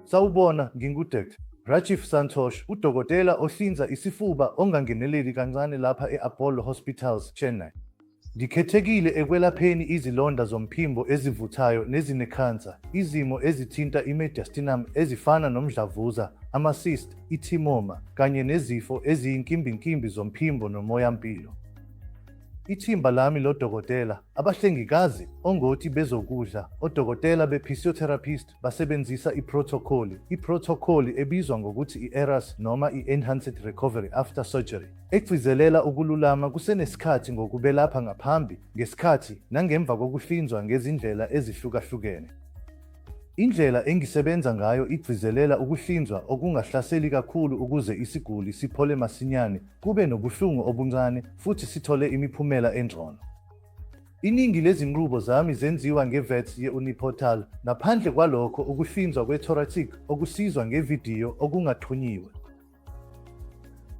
Sawubona, nginguDkt. Rajiv Santosh, udokotela ohlinza isifuba ongangeneleli kancane lapha e-Apollo Hospitals, Chennai. Ngikhethekile ekwelapheni izilonda zomphimbo ezivuthayo nezinekhansa, izimo ezithinta i-mediastinum ezifana nomdlavuza, ama-cyst, i-thymoma, kanye nezifo eziyinkimbinkimbi zomphimbo nomoyampilo. Ithimba lami lodokotela, abahlengikazi, ongoti bezokudla, odokotela be-physiotherapist basebenzisa iphrothokholi, iphrothokholi ebizwa ngokuthi i-ERAS noma i-Enhanced Recovery After Surgery, egcizelela ukululama kusenesikhathi ngokubelapha ngaphambi, ngesikhathi nangemva kokuhlinzwa ngezindlela ezihlukahlukene. Indlela engisebenza ngayo igcizelela ukuhlinzwa okungahlaseli kakhulu ukuze isiguli siphole masinyane, kube nobuhlungu obuncane futhi sithole imiphumela engcono. Iningi lezinqubo zami zenziwa nge-VATS ye-Uniportal, ngaphandle kwalokho ukuhlinzwa kwe-thoracic okusizwa ngevidiyo okungaxhunyiwe.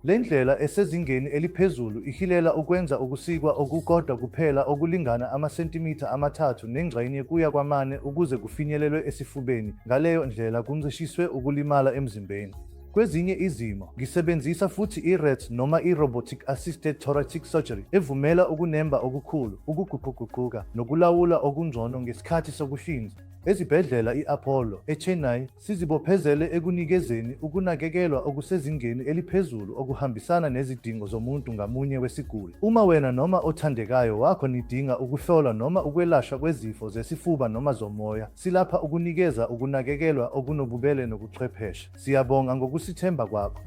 Le ndlela esezingeni eliphezulu ihilela ukwenza ukusikwa okukodwa kuphela okulingana amasentimitha 3.5 kuya kwamane ukuze kufinyelelwe esifubeni, ngaleyo ndlela kuncishiswe ukulimala emzimbeni. Kwezinye izimo, ngisebenzisa futhi i-RATS noma i-Robotic Assisted Thoracic Surgery evumela ukunemba okukhulu, ukuguquguquka nokulawula okungcono ngesikhathi sokuhlinzwa. Ezibhedlela i-Apollo, eChennai, sizibophezele ekunikezeni ukunakekelwa okusezingeni eliphezulu okuhambisana nezidingo zomuntu ngamunye wesiguli. Uma wena noma othandekayo wakho nidinga ukuhlolwa noma ukwelashwa kwezifo zesifuba noma zomoya, silapha ukunikeza ukunakekelwa okunobubele nokuchwepheshe. Siyabonga ngokusithemba kwakho.